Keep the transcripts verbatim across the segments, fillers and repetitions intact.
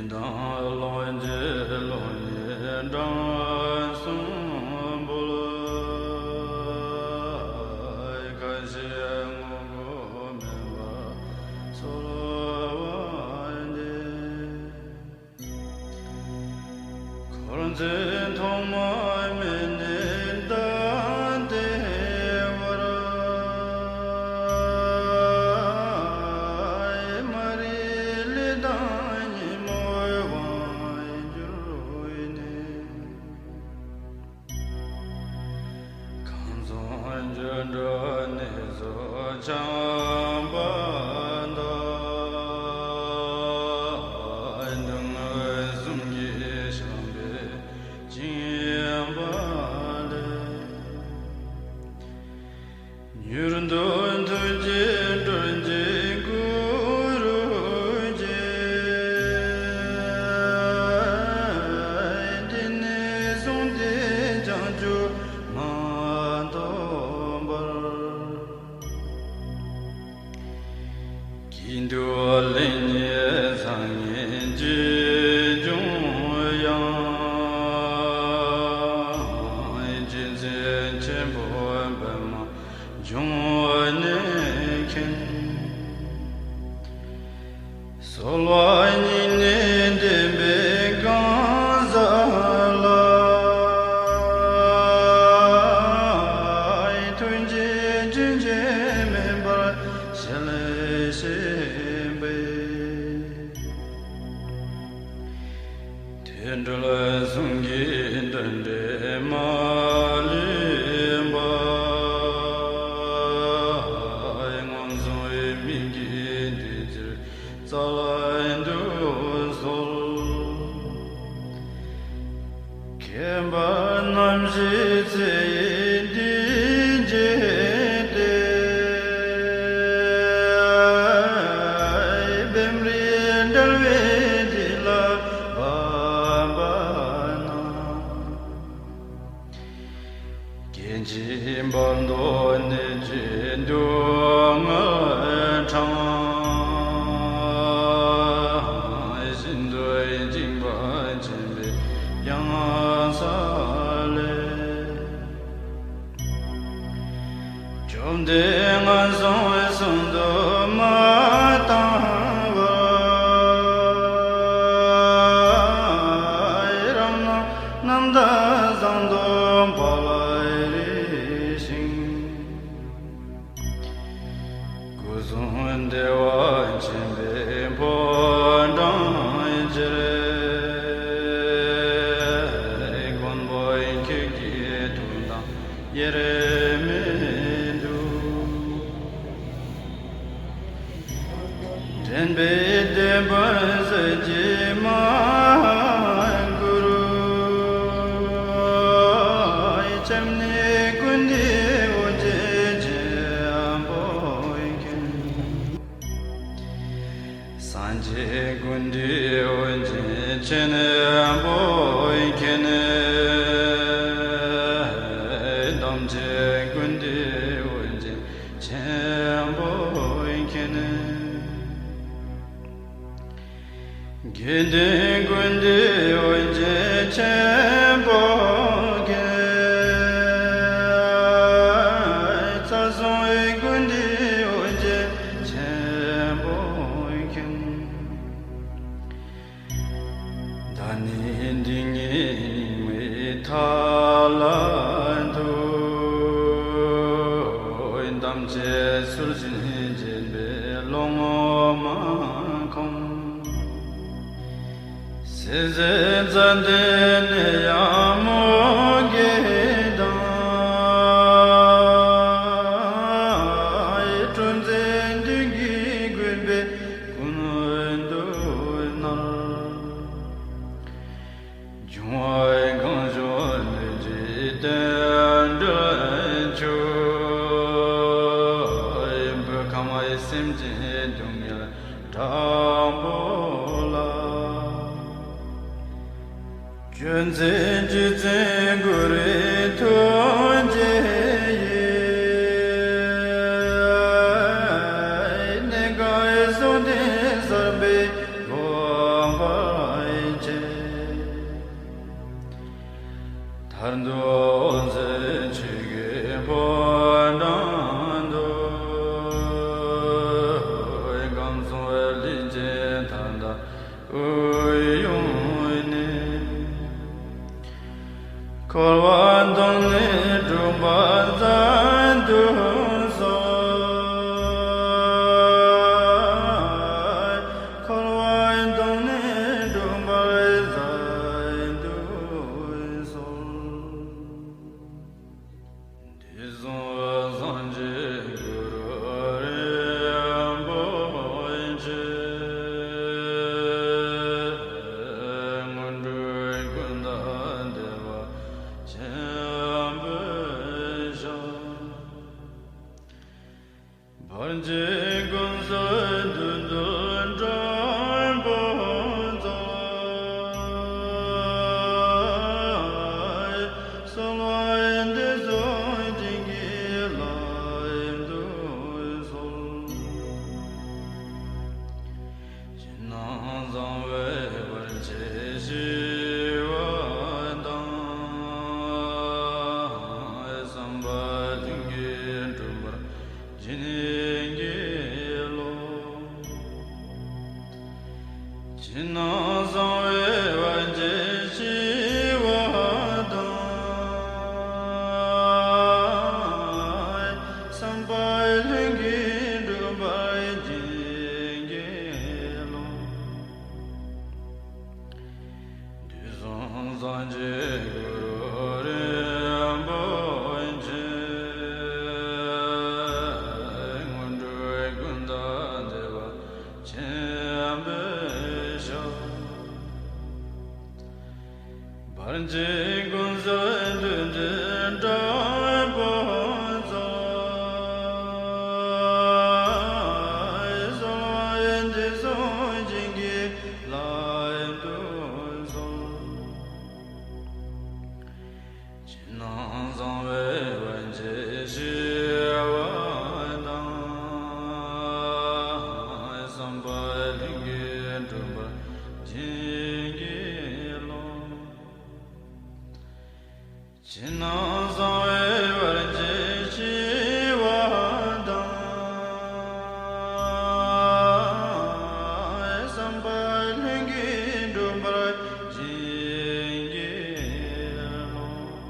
དང་ལོངས་སྤྱོད་ལོངས་སྤྱོད་དྲང་སྲོང་འབུལ། ཁ་ཞེ་ངོ་རྒོལ་མེད་པར་གསོལ་བ་འདེབས། འཁོར་འཛིན་ཐོག་མ་མེད་ནས་ད་ལྟའི་བར། མ་རིག་ལས་དང་ཉོན་མོངས་དབང་གྱུར་ནས། ཁམས་གསུམ་འགྱུ་འགྲུལ་གནས་སུ་འཁྱམས་པ་དག། སྡུག་བསྔལ་གསུམ་གྱིས་བཤགས་པའི་སྦྱིན་པ་ལས། མྱུར་དུ་ཐུགས་རྗེ་སྤྲུལ་གྱི་གུ་རུ་མཇལ། དེ་ནས་བཟུང་སྟེ་བྱང་ཆུབ་མ་ཐོབ་བར། ཀྱེ་འདུལ་བ་ལེགས་བརྙེས་སངས་རྒྱས་ཀྱི་འབྱུང་ཡང་། རྗེ་བཙུན་ཆེན་པོ་པདྨ་འབྱུང་གནས་མཁྱེན། གསོལ་བ་སྙིང་ནས་འདེབས་པའི་གང་ཟག་ལ། ཐུགས་རྗེ་རྒྱུན་ཆད་མེད་པར་ཞལ་བཞེས་པའི། དུད་འགྲོ་གསུམ་གྱི་དོན་འདྲེན་མ་ལུས་པ། ངན་སོང་མིག་གི་བདུད་རྩིར་རྩ་བ་འདུལ་སོལ། མཁྱེན་པ་རྣམ་བཞིའི་ཚེ་ཡི་འདུས་བྱས་ཏེ། བེམ་རིག་འབྲེལ་བའི་དུས་ལ་བབ་པ་ན། སྐད་ཅིག་བར་དུ་གནོད་བྱེད་སྡུག་བསྔལ་གྲངས། ཤིན་ཏུ་འཇིགས་པ་ཆེན་པོའི་གཡང་ས་ལས། བཅོམ་ལྡན་ངན་སོང་གསུམ་དུ་མ་བཏང་བར། རང་སྣང་རྣམ་དག་བཟང་དུ་འཕེལ་རིགས་ཤིང་། སྐུ་གསུང་བདེ་བ་ཆེན་པོའི་ཕོ་བྲང་ཁྱེར། མགོན་པོ་ཁྱེད་ཀྱི་ཐུགས་དམ་དབྱེར་མེད་དུ། འདྲེན་པའི་བདེན་པ་ཟད་ཀྱིས་མ་གོས། སྐྱབས་གནས་ཀུན་འདུས་ཨོ་རྒྱན་ཆེན་པོ་མཁྱེན། སངས་རྒྱས་ཀུན་འདུས་ཨོ་རྒྱན་ཆེན་པོ་མཁྱེན། དམ་ཅན་ཀུན་འདུས་ཨོ་རྒྱན་ཆེན་པོ་མཁྱེན། དགེ་འདུན་ཀུན་འདུས་ཨོ་རྒྱན་ཆེན་པོ་མཁྱེན། རྩ་གསུམ་ཀུན་འདུས་ཨོ་རྒྱན་ཆེན་པོ་མཁྱེན། བདག་ནི་འདི་ཉིད་སྙིགས་མའི་མཐའ་ལ་ཐུག། དམ་ཅན་ཚུལ་བཞིན་བརྒྱན་པའི་ལོངས་སྤྱོད་མ་ཁོམ། སྲིད་རྩེའི་རྩ་མདུད་ནས་ཡང་མོ་གེ་དང་། སྤྲོ་མཛད་མདུན་གྱི་དགོན་པའི་ཀུན་ཏུ་ནར། འབྱུང་བ་གང་བྱུང་གནོད་བྱེད་བསྟན་འགྲོའི་ཆོས། བོད་ཁམས་སེམས་ཅན་སྡུག་བསྔལ་དྲག་པོ་ལ། སྐྱོན་མཛད་རྗེ་བཙུན་གུ་རུའི་ཐུགས་རྗེ་ཡིས། གནས་གང་བཞུགས་ཏེ་གསར་པའི་དགོངས་པ་ ཡོང་ནས། འཁོར་བ་དང་ནི་འཁྲུག་པ་མཛད་དུ་གསོལ། འཁོར་བ་དང་ནི་འཁྲུག་པ་མཛད་དུ་གསོལ། དུས་གསུམ་སངས་རྒྱས་གུ་རུ་རིན་པོ་ཆེ། སྔོན་འགྲོའི་ཀུན་ཏུ་བདེ་བ་ཆེན་པོའི་ཞབས། བར་ཆད་ཀུན་སེལ་བདུད་འདུལ་དྲག་པོ་རྩལ། གསོལ་བ་འདེབས་སོ་བྱིན་གྱིས་བརླབ་ཏུ་གསོལ། ཕྱི་ནང་གསང་བའི་བར་ཆད་ཞི་བ་དང་། བསམ་པ་ལྷུན་གྱིས་འགྲུབ་པར་བྱིན་གྱིས་རློབས། ཕྱི་ནང་གསང་བའི་བར་ཆད་ཞི་བ་དང་། བསམ་པ་ལྷུན་གྱིས་འགྲུབ་པར་བྱིན་གྱིས་རློབས། དུས་གསུམ་སངས་རྒྱས་གུ་རུ་རིན་པོ་ཆེ། སྔོན་འགྲོའི་ཀུན་ཏུ་བདེ་བ་ཆེན་པོའི་ཞབས། བར་ཆད་ཀུན་སེལ་བདུད་འདུལ་དྲག་པོ་རྩལ། གསོལ་བ་འདེབས་སོ་བྱིན་གྱིས་བརླབ་ཏུ་གསོལ། ཕྱི་ནང་གསང་བའི་བར་ཆད་ཞི་བ་དང་། བསམ་པ་ལྷུན་གྱིས་འགྲུབ་པར་བྱིན་གྱིས་རློབས། ཕྱི་ནང་གསང་བའི་བར་ཆད་ཞི་བ་དང་། བསམ་པ་ལྷུན་གྱིས་འགྲུབ་པར་བྱིན་གྱིས་རློབས།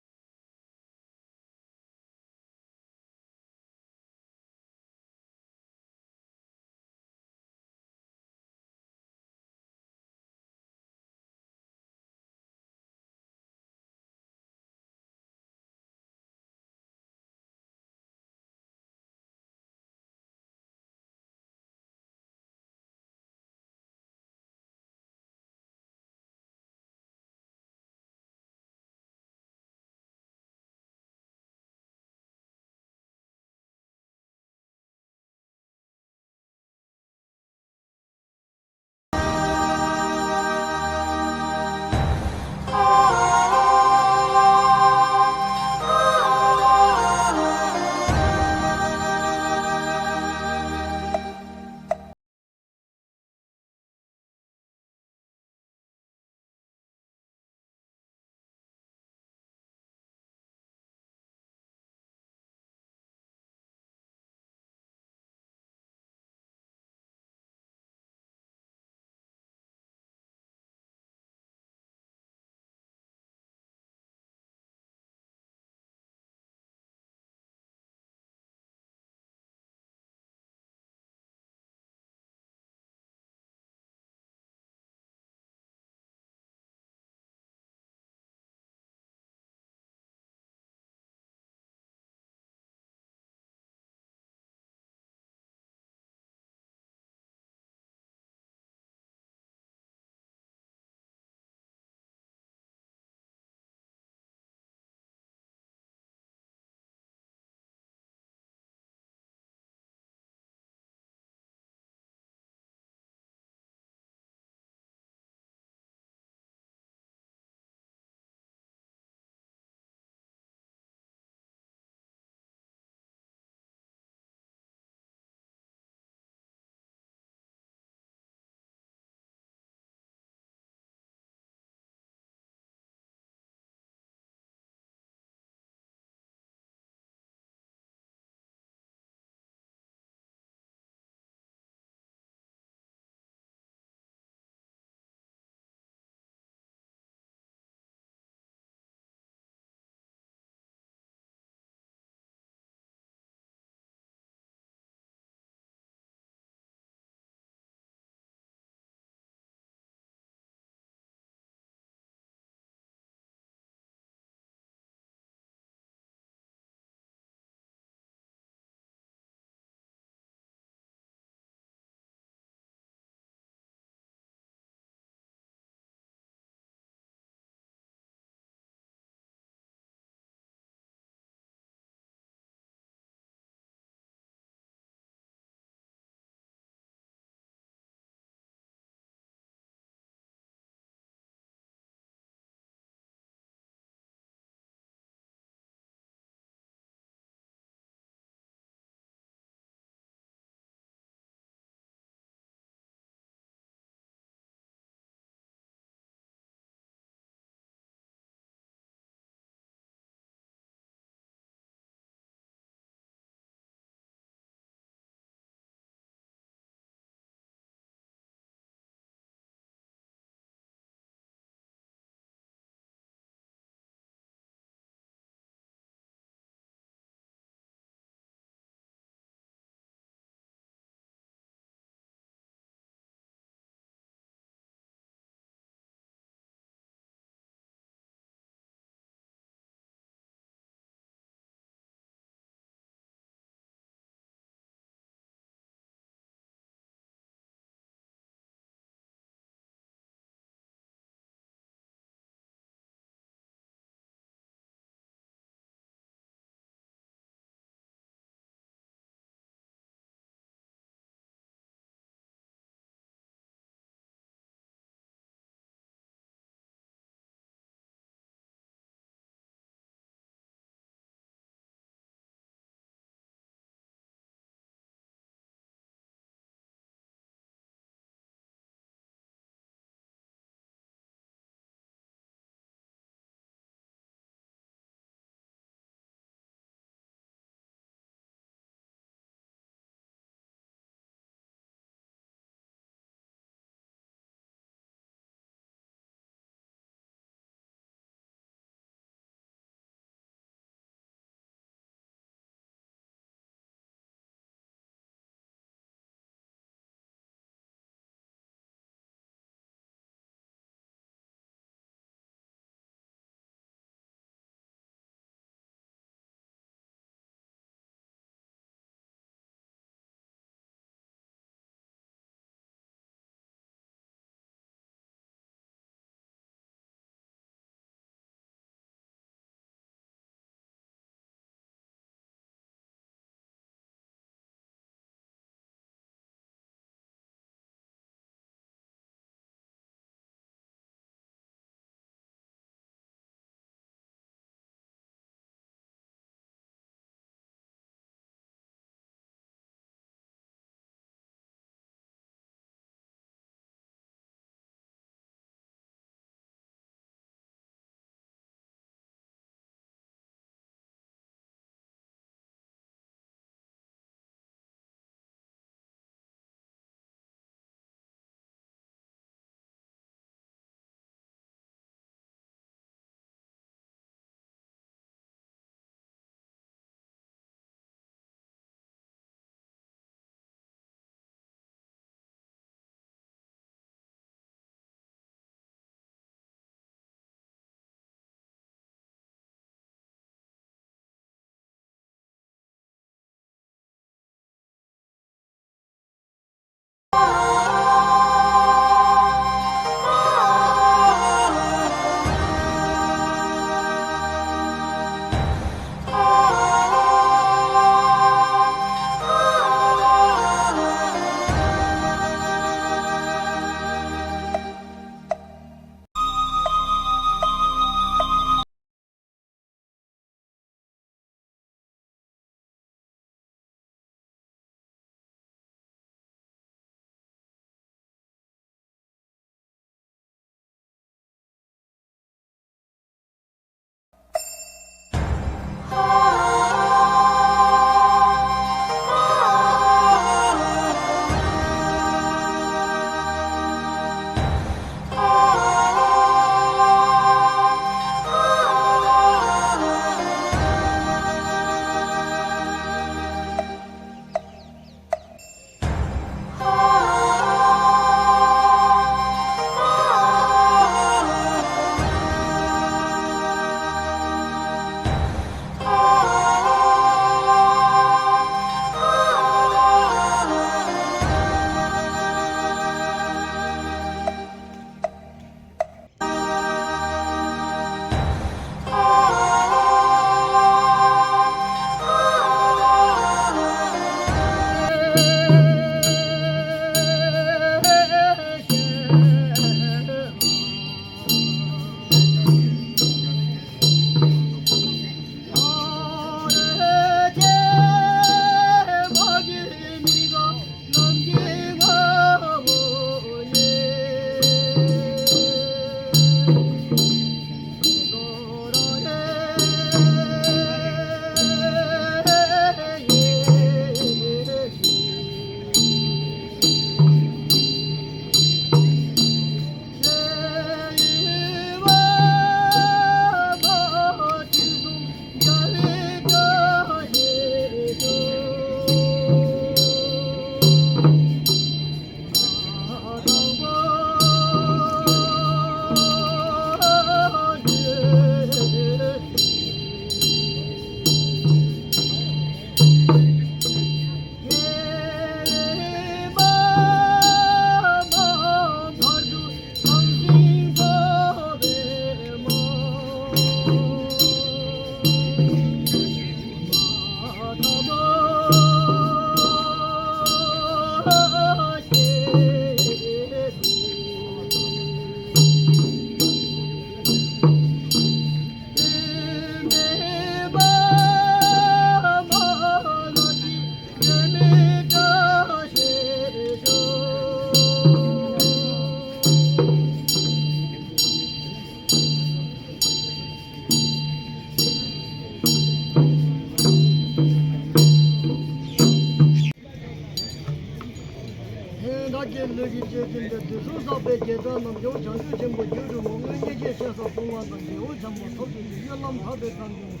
ལུས་ཀྱི་བཅས་ཀྱི་འདིར་དུས་གསུམ་བསགས་པའི་དགེ་རྩ་རྣམས་ཀྱང་བྱང་ཆུབ་ཆེན་པོ་རྒྱུ་དྲུག་མོ་སྔོན་ཉེས་ཆད་ཤེས་སོགས་སྤོང་བ་དང་དགེ་བ་ཆེན་པོ་ཐོབ་ཚུལ་གྱི་གཡོ་ལམ་དག་པའི་གཏམ་རྒྱུད་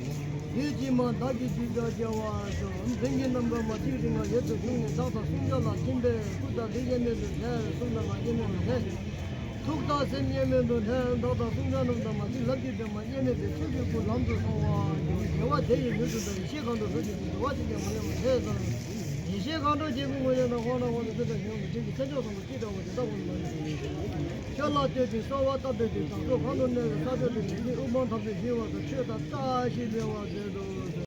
ལུས་ཀྱི་མ་དག་གི་རྒྱུད་དག་རྒྱལ་བ་ཤོག་མཚན་གྱི་རྣམ་པར་མ་གཅིག་རིང་ལ་ཡོད་དུ་བྱུང་ནས་བདག་དང་བསྲུང་བྱ་ལ་སྦྱིན་པས་སྐུ་དང་ལུས་དབྱེར་མེད་དུ་ལྷས། གསུང་དང་ངག་དབྱེར་མེད་དུ་ལྷས། ཐུགས་དང་སེམས་དབྱེར་མེད་དུ་ལྷས། བདག་དང་བསྲུང་བྱ་རྣམས་དང་མ་གཅིག་ལབ་ཀྱི་སྒྲོན་མ་དབྱེར་མེད་པའི་ཆོས་ཀྱི་སྐུ་ལམ་དུ་སོང་བ་ཡང་དགེ་བ་དེ་ཡི་མྱུར་དུ་དང་ཡེ་ཤེས་གང་དྲོ་ལྷུན་གྱིས་གྲུབ་འགྲོ་བ་དེ་ཀྱང་མ་ལུས་པ་ལྷས་སོ། ཡེ་ཤེས་གང་དྲོ་རྒྱལ་པོའི་ངོ་བོ་ཡང་དག་ཁོང་ན་ཁོང་དུ་ཕེབས་པའི་ཞིང་མི་མཇེད་ཀྱི་མཚན་མཆོག་གསུམ་པོ་ཅི་འདྲ་བ་དེ་དག་ཀུན་ལ་ཆོས་ལ་ལྟོས་ཤིང་གསོལ་བ་བཏབ་པའི་དུས་དང་ཚོགས་གང་དུ་གནས་པའི་ས་ཕྱོགས་དེ་ནས་ནི་དབུ་འཕང་ཐམས་ཅད་བཞེངས་པ་དང་ཆོས་དང་བཀྲ་ཤིས་འཕེལ་བར་མཛད་དོ།